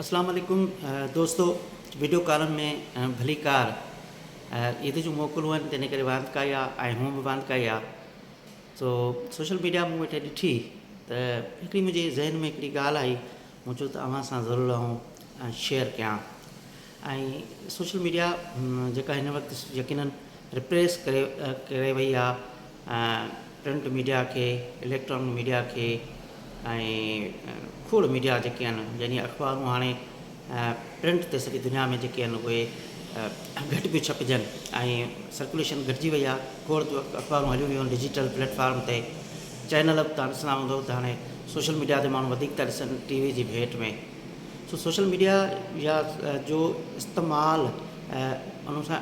اسلام عليڪم دوستو وڊيو ڪالم ۾ ڀليڪار عيد جون موڪلون آهن تنهن ڪري واندڪائي آ ۽ هون به واندڪائي آ سو سوشل ميڊيا مون ويٺي ڏٺي ته هڪڙي منهنجي ذهن ۾ هڪڙي ڳالهه آئي مون چيو ته اوهان سان ضرور آئون شيئر ڪيان ۽ سوشل ميڊيا جيڪا هن وقت يقينن ريپليس ڪري ڪري وئي آ پرنٽ ميڊيا کي اليڪٽرانڪ ميڊيا کي ۽ کوڙ ميڊيا جيڪي آهن يعني اخبارون هاڻي پرنٽ تي سڄي دنيا ۾ جيڪي آهن اهي گهٽ پيون ڇپجن ۽ سرڪوليشن گهٽجي وئي آهي کوڙ اخبارون هليون ويون ڊجيٽل پليٽ فارم تي چينل به تان ڏسندا هوندو ته هاڻي سوشل ميڊيا تي ماڻهو وڌيڪ ٿا ڏسن ٽي وي جي ڀيٽ ۾ سو سوشل ميڊيا يا جو استعمال ان سان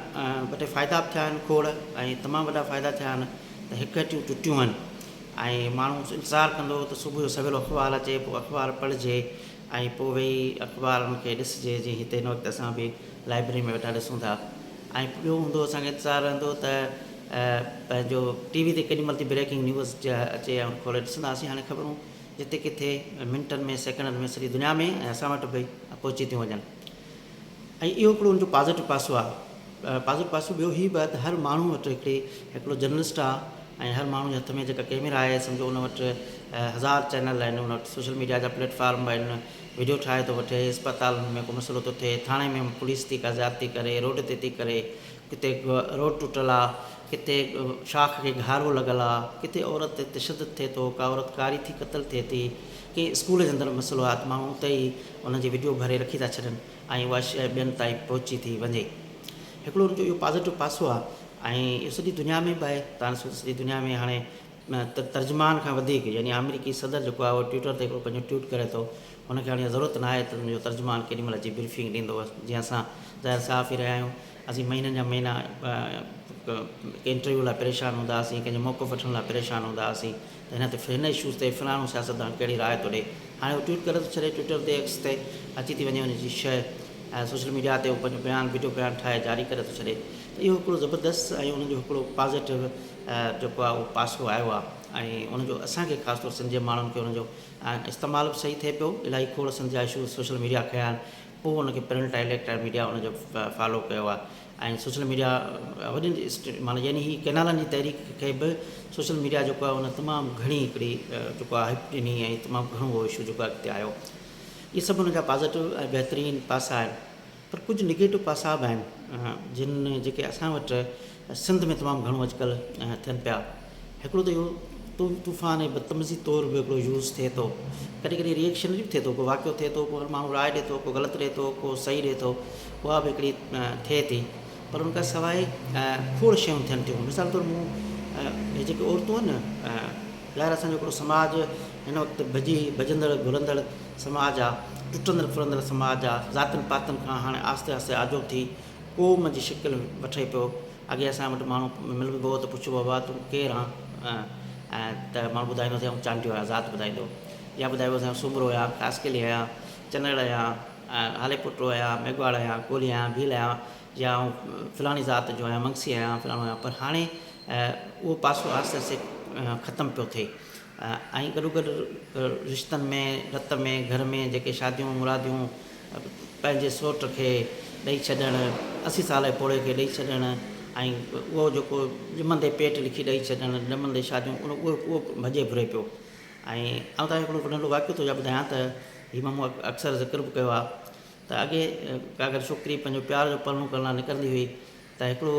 ٻه ٽي فائدا به ٿيا آهن کوڙ ۽ تمام وڏا فائدا ٿيا آهن ته هڪ هٽيون ٽٽيون آهن ۽ ماڻهو انتظار ڪندو هو ته صبح جو سويل اخبار اچي پوء اخبار پڙهجي ۽ پوء ويهي اخبارن کي ڏسجي جيئن هتي هن وقت اسان به لائبريري ۾ ويٺا ڏسون ٿا ۽ ٻيو هوندو اسان کي انتظار رهندو ته پنهنجو ٽي وي تي ڪيڏي مهل ٿي بريڪنگ نيوز اچي ۽ کولي ڏسندا هئاسين هاڻي خبرون جتي ڪٿي منٽن ۾ سيڪنڊن ۾ سڄي دنيا ۾ ۽ اسان وٽ به پهچي ٿيون وڃن ۽ اهو هڪڙو ان جو پازيٽو پاسو آهي. پازيٽو پاسو ٻيو هي به آهي ته هر ماڻهو وٽ هڪڙي هڪڙو جرنلسٽ آهي ۽ هر ماڻهو جي هٿ ۾ جيڪا ڪيميرا آهي سمجهو ان وٽ هزار چينل آهن ان وٽ سوشل ميڊيا جا پليٽ فارم به آهن وڊيو ٺاهي ٿو وٺي اسپتالن ۾ ڪو مسئلو ٿو ٿئي ٿاڻي ۾ پوليس ٿي ڪا زيادتي ڪري روڊ تي ٿي ڪري ڪٿي روڊ ٽٽل آ ڪٿي شاخ کي گهارو لڳل آ ڪٿي عورت تي تشدد ٿئي ٿو ڪا عورت ڪاري ٿي قتل ٿئي ٿي ڪنهن اسڪول جي اندر مسئلو آ ته ماڻهو اتي ئي ان جي وڊيو ڀري رکي ٿا ڇڏن ۽ اها شيء ٻين تائين پهچي ٿي وڃي. هڪڙو ان جو اهو پازيٽو پاسو آهي ۽ اهو سڄي دنيا ۾ به آهي. تان ڏسو ته سڄي دنيا ۾ هاڻي ترجمان کان وڌيڪ يعني آمريڪي صدر جيڪو آهي اهو ٽوئٽر تي هڪڙو پنهنجو ٽوئٽ ڪري ٿو ان کي هاڻي اها ضرورت ناهي ته ان جو ترجمان ڪيڏي مهل اچي بريفنگ ڏيندو جيئن اسان ظاهر صحافي رهيا آهيون اسين مهينن جا مهينا ڪنهن انٽرويو لاء پريشان هوندا هئاسين ڪنهن جو موقف وٺڻ لاء پريشان هوندا هئاسين ته هن تي هن اشوز تي فلاڻو سياستدان ڪهڙي راء ٿو ڏئي. هاڻي هو ٽوئٽ ڪري ٿو ڇڏي ٽوئٽر تي ايڪس تي اچي ٿي وڃي ان جي شيء ۽ سوشل ميڊيا تي هو پنهنجو بيان وڊيو بيان ٺاهي جاري ڪري ٿو ڇڏي ته اهو هڪڙو زبردست ۽ ان جو هڪڙو پازيٽو جيڪو آهي اهو پاسو آيو آهي ۽ ان جو اسان کي خاص طور سنڌ جي ماڻهن کي ان جو استعمال به صحيح ٿئي پيو الاهي کوڙ سنڌ جا اشوز سوشل ميڊيا کنيا آهن پوء ان کي پرنٽ ۽ اليڪٽرانڪ ميڊيا ان جو فالو ڪيو آهي ۽ سوشل ميڊيا وڏين معنيٰ يعني هي ڪئنالن جي تحريڪ کي به سوشل ميڊيا جيڪو آهي ان تمام گهڻي هڪڙي جيڪو آهي هپ ڏني ۽ تمام گهڻو اهو اشو جيڪو آهي اڳتي آيو اهي سڀ ان جا پازيٽو ۽ بهترين پاسا آهن پر ڪجهه نگيٽو پاسا به آهن جن جيڪي اسان وٽ سنڌ ۾ تمام گهڻو اڄڪلهه ٿين پيا. هڪڙو ته اهو طوفان ۽ بدتميزي طور به هڪڙو يوز ٿئي ٿو. ڪڏهن ڪڏهن ريئڪشنري به ٿئي ٿو. ڪو واقعو ٿئي ٿو، ڪو ماڻهو راء ڏئي ٿو، ڪو غلط ڏئي ٿو، ڪو صحيح ڏئي ٿو، اها به هڪڙي ٿئي ٿي. پر ان کان سواء کوڙ شيون ٿين ٿيون. مثال طور مون هي جيڪي عورتون آهن نه، ظاهر اسان جو هڪڙو سماج هن وقت ڀڄي ڀڄندڙ گهرندڙ سماج آ، ٽٽندڙ ڦرندڙ سماج آ، ذاتن پاتن کان هاڻي آهستي آهستي آجو ٿي قوم جي شڪل وٺي پيو. اڳي اسان وٽ ماڻهو ملبو هو ته پڇبو هو تون ڪير آن ته ماڻهو ٻڌائيندو هو آئون چانڊيو آهيان ذات ٻڌائيندو هو يا ٻڌائبو هو آئون سومرو آهيان خاصخيلي آهيان چنڙ آهيان هاليپوٽو آهيان ميگهواڙ آهيان ڪولهي آهيان ڀيل آهيان يا آئون فلاڻي ذات جو آهيان منگسي آهيان فلاڻو آهيان پر هاڻي اهو پاسو آهستي آهستي ختم پيو ٿئي ۽ گڏوگڏ رشتن ۾ رت ۾ گهر ۾ جيڪي شاديون مراديون پنهنجي سوٽ کي ڏئي ڇڏڻ، 80 سال جي پوڙهي کي ڏئي ڇڏڻ ۽ اهو جيڪو ڄمندي پيٽ لکي ڏئي ڇڏڻ، ڄمندي شاديون ان اهو اهو ڀڄي ڀري پيو ۽ آئون توهان کي هڪڙو ننڍڙو واقعو ٿو ٻڌايان ته هي مان مون اڪثر ذڪر به ڪيو آهي ته اڳي ڪا اگر ڇوڪري پنهنجو پيار جو پرڻو ڪرڻ لاء نڪرندي هئي ته هڪڙو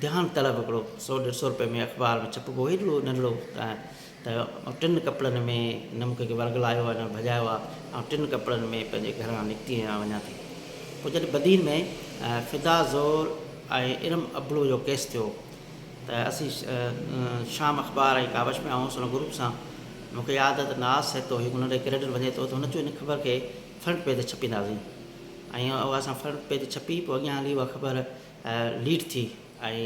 ڌيان طلب هڪڙو سو ڏيڍ سو روپئي ۾ اخبار ۾ ڇپبو هو هيڏڙو ننڍڙو ته ٽن ڪپڙن ۾ نه مون کي ڪنهن ورغلايو آهي نه ڀڄايو آهي آئون ٽن ڪپڙن ۾ پنهنجي گهران نڪتي آهيان وڃان ٿي. پوء جڏهن بدين ۾ فدا زور ۽ ارم ابڙو جو ڪيس ٿيو ته اسين شام اخبار ۽ ڪاوش ۾ آئون هوس ان گروپ سان مون کي ياد آهي ته ناز سهتو هڪ ننڍي ڪريڊٽ وڃي ٿو ته هن چيو ان خبر کي فرنٽ پيج تي ڇپينداسين. ۽ اها اسان فرنٽ پيج تي ڇپي پوء اڳيان هلي اها خبر ليڊ ٿي ۽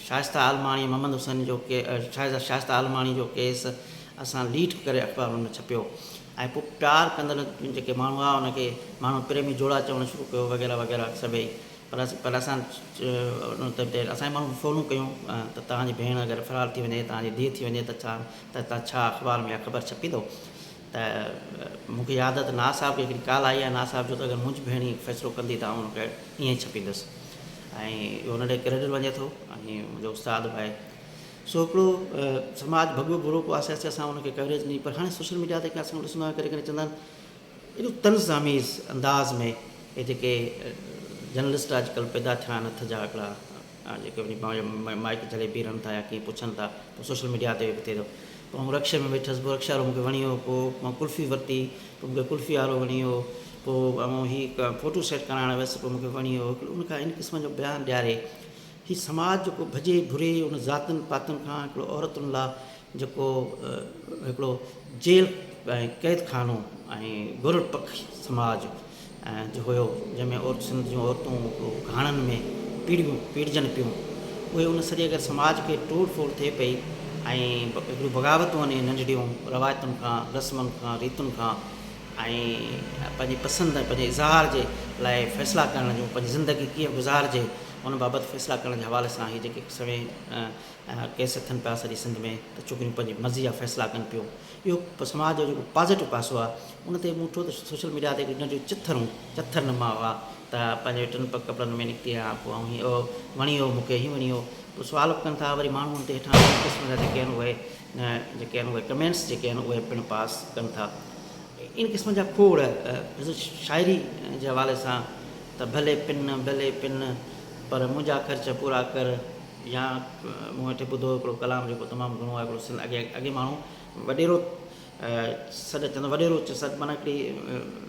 شائسته عالماڻي محمد حسين جو شائسته عالماڻي جو ڪيس اسان ليڊ ڪري اخبارن ۾ ڇپيو ۽ پوء پيار ڪندڙ جيڪي ماڻهو هئا ان کي ماڻهو پريمي جوڙا چوڻ شروع ڪيو وغيره وغيره سڀئي پر پر اسان تي اسان جي ماڻهن فونون ڪيون ته توهان جي ڀيڻ اگر فرار ٿي وڃي توهان جي ڌيء ٿي وڃي ته ڇا ته توهان ڇا اخبار ۾ اها خبر ڇپيندو؟ ته مون کي ياد آهي ته ناز صاحب کي هڪڙي ڪال آئي ۽ ناز صاحب چيو ته اگر منهنجي ڀيڻ هي فيصلو ڪندي ته آئون ان کي ائين ئي ڇپيندس ۽ اهو ان ڏي ڪريڊٽ وڃي ٿو ۽ منهنجو استاد به آهي. سو هڪڙو سماج ڀڳو برو پيو آهستي آهستي اسان ان کي ڪوريج ڏني پر هاڻي سوشل ميڊيا تي اسان ڏسندا آهيون ڪڏهن ڪڏهن چوندا آهن ايڏو طنز آميز انداز ۾ اهي جيڪي جرنلسٽ اڄڪلهه پيدا ٿيا آهن هٿ جا هڪڙا جيڪي وڃي پنهنجو مائيڪ جهلي بيهي رهن ٿا يا ڪيئن پڇن ٿا پوء سوشل ميڊيا تي به ٿئي ٿو پوء آئون رڪشي ۾ ويٺس پوء رڪشي وارو مون کي وڻي ويو پوء مان قلفي ورتي پوء مون کي قلفي وارو وڻي ويو پوء آئون هي فوٽو سيٽ ڪرائڻ ويس پوء مون کي وڻي ويو ان کان ان قسم جو بيان ڏياري هي سماج جيڪو ڀڄي ڀري ان ذاتن پاتن کان هڪڙو عورتن لا جيڪو هڪڙو جيل ۽ قيد خانو ۽ گرڙ پکي سماج جو هيو جنهن ۾ عورت سنڌ جون عورتون گهاڻن ۾ پيڙهيون پيڙجن پيون اهي ان سڄي اگر سماج کي ٽوڙ ڦوڙ ٿئي پئي ۽ هڪڙيون بغاوتون آهن ننڍڙيون روايتن کان رسمن کان ريتن کان ۽ پنهنجي پسند ۽ پنهنجي اظهار جي لاء فيصلا ڪرڻ جون پنهنجي زندگي ڪيئن گذارجي ان بابت فيصلا ڪرڻ جي حوالي سان هي جيڪي سوين ڪيس ٿين پيا سڄي سنڌ ۾ ته ڇوڪريون پنهنجي مرضي جا فيصلا ڪن پيون اهو سماج جو جيڪو پازيٽو پاسو آهي ان تي مون ڏٺو ته سوشل ميڊيا تي هڪڙيون ننڍيون چٿرون چٿر نما هئا ته پنهنجي ٽن پڪ ڪپڙن ۾ نڪتي آهيان پوء آئون هي اهو وڻي ويو مون کي هي وڻي ويو پوء سوال به ڪن ٿا وري ماڻهو ان تي هيٺان ٻين قسم جا جيڪي آهن اهي جيڪي آهن اهي ڪمينٽس جيڪي آهن اهي پڻ پاس ڪن ٿا ان قسم جا کوڙ شاعري جي حوالي سان ته ڀلي پن ڀلي پن پر منهنجا خرچ پورا ڪر يا مون هيٺ ٻڌو هڪڙو ڪلام جيڪو تمام گهڻو آهي هڪڙو سنڌ اڳي اڳي ماڻهو وڏيرو سڏ چوندو وڏيرو سڏ معنيٰ هڪڙي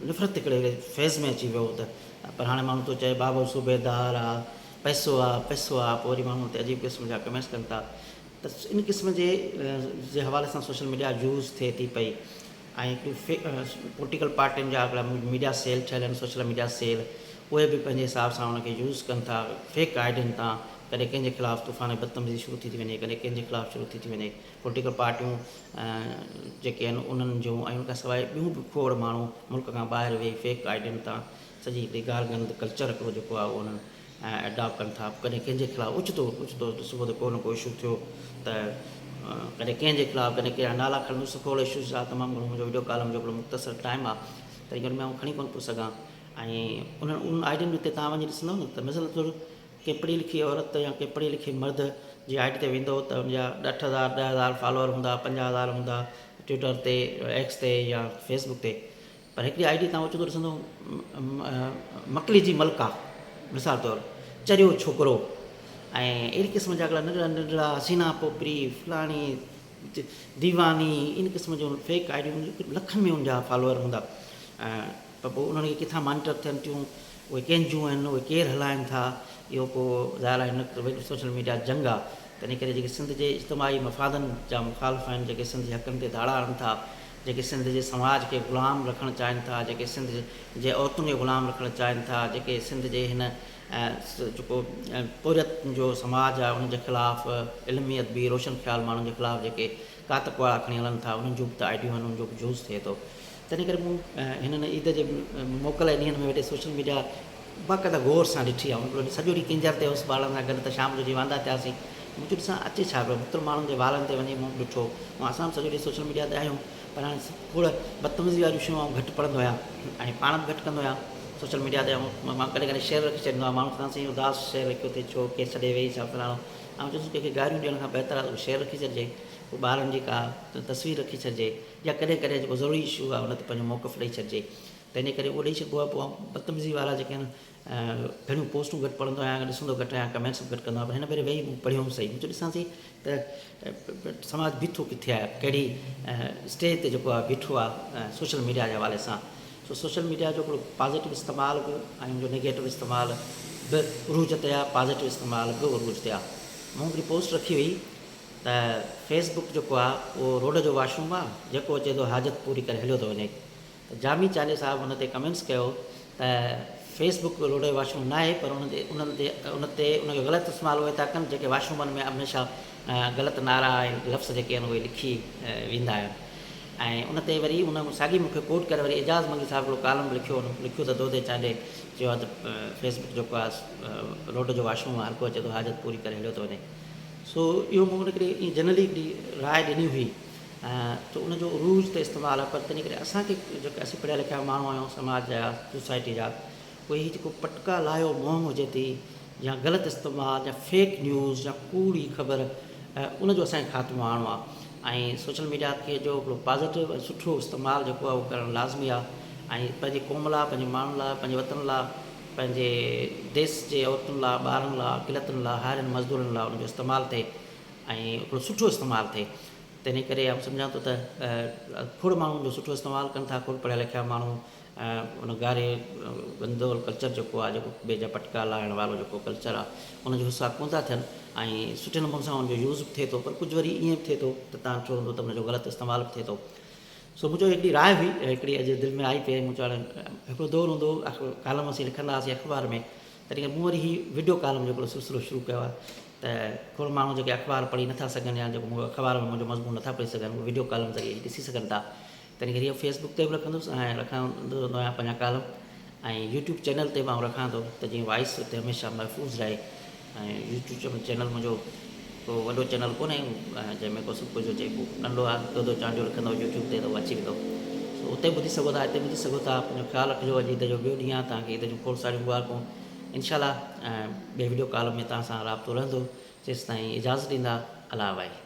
نفرت هڪڙي فيز ۾ اچي ويو ته پر هاڻي ماڻهو ٿو چئي بابو صوبيدار آ پئسو آ پئسو آ پوء وري ماڻهو تي عجيب قسم جا ڪمينٽس ڪن ٿا ته ان قسم جي جي حوالي سان سوشل ميڊيا يوز ٿئي ٿي پئي ۽ هڪڙيون پوليٽيڪل پارٽين جا هڪڙا ميڊيا سيل ٺهيل آهن سوشل ميڊيا سيل اهي به پنهنجي حساب سان ان کي يوز ڪن ٿا فيڪ آئيڊين تان ڪڏهن ڪنهن جي خلاف طوفان بدتميزي شروع ٿي ٿي وڃي ڪڏهن ڪنهن جي خلاف شروع ٿي ٿي وڃي پوليٽيڪل پارٽيون جيڪي آهن انهن جون ۽ ان کان سواء ٻيون به کوڙ ماڻهو ملڪ کان ٻاهر ويهي فيڪ آئيڊين تان سڄي هڪڙي گارگند ڪلچر هڪڙو جيڪو آهي اهو انهن اڊاپٽ ڪن ٿا ڪڏهن ڪنهن جي خلاف اوچتو اوچتو ڏسبو ته ڪو نه ڪو اشو ٿيو ته ڪڏهن ڪنهن جي خلاف ڪڏهن ڪنهن جا نالا کڻندس کوڙ اشوز آ تمام گهڻو منهنجو وڊيو ڪالم جو هڪڙو مختصر ٽائيم آ تنهن ڪري ۾ آئون کڻي ڪونه پيو سگهان ۽ انهن انهن آئيڊين تي تان وڃي ڏسندو نه ته مثال طور ڪنهن پڙهي لکي عورت يا ڪنهن پڙهي لکي مرد جي آئيڊي تي ويندو ته ان جا اٺ هزار ڏهه هزار فالوور هوندا پنجاهه هزار هوندا ٽوئٽر تي ايڪس تي يا فيس بڪ تي پر هڪڙي I D تان اوچتو ڏسندو مڪلي جي ملڪا مثال طور چريو ڇوڪرو ۽ اهڙي قسم جا هڪڙا ننڍڙا ننڍڙا حسينا پوپري فلاڻي ديواني ان قسم جون فيڪ I ڊيون لکن ۾ ان جا فالوور هوندا ته پوء انهن کي ڪٿان مانيٽر ٿين ٿيون اهي ڪنهن جون آهن اهي ڪير هلائن ٿا اهو ڪو ظاهر آهي هن سوشل ميڊيا جنگ آهي تنهن ڪري جيڪي سنڌ جي اجتماعي مفادن جا مخالف آهن جيڪي سنڌ جي حقن تي ڌاڙا هڻن ٿا جيڪي سنڌ جي سماج کي غلام رکڻ چاهين ٿا، جيڪي سنڌ جي عورتن کي غلام رکڻ چاهين ٿا، جيڪي سنڌ جي هن جيڪو پورهيت جو سماج آهي ان جي خلاف علمي ادبي روشن خيال ماڻهن جي خلاف جيڪي ڪات ڪهاڙا کڻي هلن ٿا انهن جون به ته آئيڊيون آهن انهن جو به يوز ٿئي ٿو. تنهن ڪري مون هنن عيد جي موڪل جي ڏينهن ۾ ويٺي سوشل ميڊيا باقاعده غور سان ڏٺي آهي. هڪڙو ڏينهن سڄو ڏينهن ڪينجهر تي هوس ٻارڙن سان گڏ ته شام جو جيئن واندا ٿياسين مون چيو ڏسان اچي ڇا پيو مختلف ماڻهن جي والن تي وڃي مون به ڏٺو ۽ اسان به سڄو ڏينهن سوشل ميڊيا تي آهيون پر هاڻي کوڙ بدتميزي واريون شيون آئون گهٽ پڙهندو آهيان ۽ پاڻ به گهٽ ڪندو آهيان سوشل ميڊيا تي آئون مان ڪڏهن ڪڏهن شعر رکي ڇڏيندو آهيان ماڻهو چوندا آهن سائين اداس شعر لکيو اٿئي ڇو ڪير ڇڏي ويئي ڇا فلاڻو آئون چوندس ڪنهن کي گاريون ڏيڻ کان بهتر آهي ته شعر رکي ڇڏجي پوء ٻارن جي ڪا تصوير رکي ڇڏجي يا ڪڏهن ڪڏهن جيڪو ضروري اشو آهي ان تي پنهنجو موقف ڏئي ڇڏجي تنهن جي ڪري اهو ڏئي ڇڏبو آهي پوء آئون بدتميزي وارا جيڪي آهن گهڻيون پوسٽون گهٽ پڙهندو آهيان ڏسندو گهٽ آهيان ڪمينٽس به گهٽ ڪندو آهيان پر هن ڀيري ويهي مون پڙهيو صحيح مون چيو ڏسان سهي ته سماج بيٺو ڪٿي آهي ڪهڙي اسٽيج تي جيڪو آهي بيٺو آهي سوشل ميڊيا جي حوالي سان سو سوشل ميڊيا جو هڪڙو پازيٽو استعمال به ۽ ان جو نيگيٽو استعمال به عروج تي آهي پازيٽو استعمال به عروج تي آهي مون هڪڙي پوسٽ رکي هئي ته فيس بڪ جيڪو آهي اهو روڊ جو واش روم آهي جيڪو اچي ٿو حاجت پوري ڪري هليو ٿو وڃي ته جامي چانڊيي صاحب ان تي ڪمينٽس ڪيو ته فيس بڪ روڊ جو واش روم ناهي پر ان تي انهن تي ان تي ان جو غلط استعمال اهي ٿا ڪن جيڪي واش رومن ۾ هميشه غلط نعرا ۽ لفظ جيڪي آهن اهي لکي ويندا آهن ۽ ان تي وري ان ساڳي مون کي ڪوٽ ڪري وري اعجاز منگي صاحب هڪڙو ڪالم به لکيو ان لکيو ته دودي چانڊيي چيو آهي ته فيس بڪ جيڪو آهي روڊ جو واش روم آهي هر ڪو اچي ٿو حاجت پوري ڪري هليو ٿو وڃي سو اهو مون هڪڙي جنرلي هڪڙي راء ڏني هئي. ته ان جو عروج تي استعمال آهي پر تنهن ڪري اسان کي جيڪي اسين پڙهيا لکيا ماڻهو آهيون سماج جا سوسائٽي جا اهي هي جيڪو پٽڪا لاهيو مهم هجي ٿي يا غلط استعمال يا فيڪ نيوز يا ڪوڙي خبر ان جو اسان کي خاتمو آڻڻو آهي ۽ سوشل ميڊيا کي جو هڪڙو پازيٽو ۽ سٺو استعمال جيڪو آهي اهو ڪرڻ لازمي آهي ۽ پنهنجي قوم لاء پنهنجي ماڻهن لاء پنهنجي وطن لاء پنهنجي ديس جي عورتن لاء ٻارن لاء اقليتن لاء هارين مزدورن لاء ان جو استعمال ٿئي ۽ هڪڙو سٺو استعمال ٿئي تنهن ڪري آئون سمجهان ٿو ته کوڙ ماڻهو ان جو سٺو استعمال ڪن ٿا کوڙ پڙهيا لکيا ماڻهو ان گاري گندو ڪلچر جيڪو آهي جيڪو ٻئي جا پٽڪا لاهڻ وارو جيڪو ڪلچر آهي ان جو حصا ڪونه ٿا ٿين ۽ سٺي نموني سان ان جو يوز به ٿئي ٿو پر ڪجهه وري ائين به ٿئي ٿو ته تان ڏٺو هوندو ته ان جو غلط استعمال به ٿئي ٿو سو منهنجو هڪڙي راء هئي هڪڙي اڄ دل ۾ آئي پئي مون چيو هاڻي هڪڙو دور هوندو هو ڪالم اسين لکندا هئاسين اخبار ۾ تڏهن مون وري هي وڊيو ڪالم جو هڪڙو سلسلو شروع ڪيو آهي ته کوڙ ماڻهو جيڪي اخبار پڙهي نٿا سگهن يا جيڪو مون اخبار ۾ منهنجو مضمون نٿا پڙهي سگهن اهي وڊيو ڪالم ذريعي ڏسي سگهن ٿا تنهن ڪري اهو فيس بڪ تي به رکندس ۽ رکندو رهندو آهيان پنهنجا ڪالم ۽ يوٽيوب چينل تي به آئون رکان ٿو ته جيئن وائس اتي هميشه محفوظ رهي ۽ يوٽيوب چينل منهنجو ڪو وڏو چينل ڪونهي جنهن ۾ ڪو سڀ ڪجهه هجي ڪو ننڍو آهي دودو چانڊيو لکندو يوٽيوب تي ته اهو اچي ويندو سو اتي ٻڌي سگهو ٿا هتي ٻڌي سگهو ٿا پنهنجو خيال رکجو اڄ عيد جو ٻيو ڏينهن آهي توهان کي عيد جون کوڙ ساريون مبارڪون انشاء الله ٻئي وڊيو ڪال ۾ توهان سان رابطو رهندو جيستائين اجازت ڏيندا الله واهي.